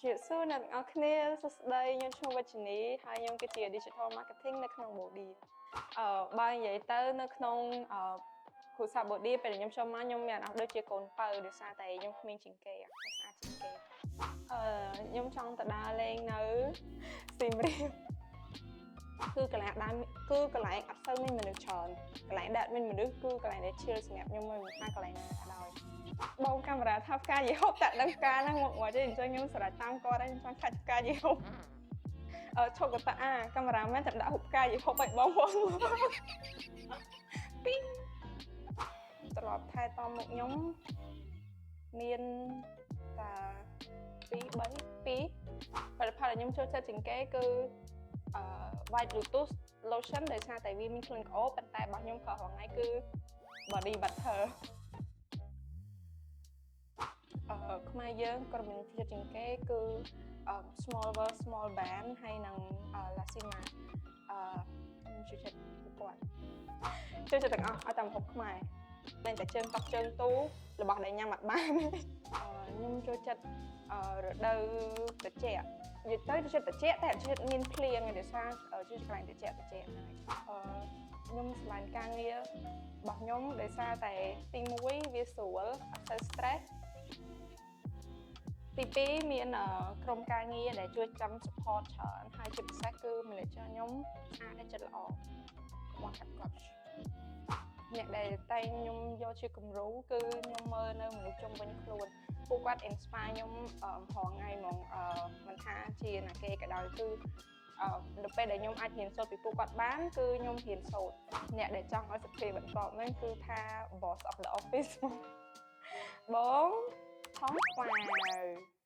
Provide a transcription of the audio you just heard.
ជំរាបសួរអ្នកទាំងអស់គ្នាសួស្តីខ្ញុំឈ្មោះវជ្ជនីហើយខ្ញុំគឺជា Digital Marketing នៅក្នុង Body បើនិយាយទៅនៅក្នុងគ្រួសារ Body ពេលដែលខ្ញុំចូលមកខ្ញុំមានអារម្មណ៍ដូចជាកូនពៅដោយសារតែខ្ញុំក្មេងជាងគេអត់ស្អាតជាងគេខ្ញុំចង់ទៅដើរលេងនៅសៀមរាបគឺកន្លែងដើមគឺកន្លែងអត់សូវមានមនុស្សច្រើនកន្លែងដែលអត់មានមនុស្សគឺកន្លែងដែល chill សម្រាប់ខ្ញុំមួយមិនថាកន្លែងណាក៏ដោយបងកាមេរ៉ាថាផ្កាយីហូបតែដឹងផ្កាហ្នឹងមកមកទេអញ្ចឹងខ្ញុំស្រេចតាមគាត់ហើយខ្ញុំចង់ខាច់ផ្កាយីហូបឈប់កតាអាកាមេរ៉ាមែនតែដាក់រូបផ្កាយីហូបឲ្យបងប្អូនពីងត្រឡប់ថែតមុខខ្ញុំមានតា2 3 2ផលិតផលដែលខ្ញុំចូលចិត្តជាងគេគឺWhite Lotus lotion ដោយសារតែវាមានក្លិនក្រអូបប៉ុន្តែរបស់ខ្ញុំប្រើរាល់ថ្ងៃគឺ body butter។ ខ្មែរយើងក្រុមខ្ញុំចូលចិត្តជាងគេគឺSmall World Small Band ហើយនិង Lasima ខ្ញុំចូលចិត្តពួកគាត់ចូលចិត្តទាំងអស់ឲ្យតែម្ហូបខ្មែរតែតែជើងតុកជើងទូរបស់ដែលញ៉ាំអត់បានខ្ញុំចូលចិត្តរដូវត្រជាក់និយាយទៅចូលចិត្តត្រជាក់តែអត់ចូលចិត្តមានភ្លៀងទេដោយសារចូលចិត្តកន្លែងត្រជាក់ត្រជាក់ហ្នឹងហើយខ្ញុំស្រឡាញ់ការងាររបស់ខ្ញុំដោយសារតែទី1វាស្រួលអត់សូវ stress ទី2មានក្រុមការងារដែលជួយចាំ support ច្រើនហើយជាពិសេសគឺ manager ខ្ញុំស្អាតហើយចិត្តល្អកុំកាត់គាត់អ្នកដែលតែងខ្ញុំយកជាគំរូគឺខ្ញុំមើលនៅមនុស្សជុំវិញខ្លួនពួកគាត់ inspire ខ្ញុំរាល់ថ្ងៃហ្មងមិនថាជាណាគេក៏ដោយគឺដល់ពេលដែលខ្ញុំអាចរៀនសូត្រពីពួកគាត់បានគឺខ្ញុំរៀនសូត្រអ្នកដែលចង់ឲ្យសភាបន្តហ្នឹងគឺថា boss of the office បងថងខ្វៅ។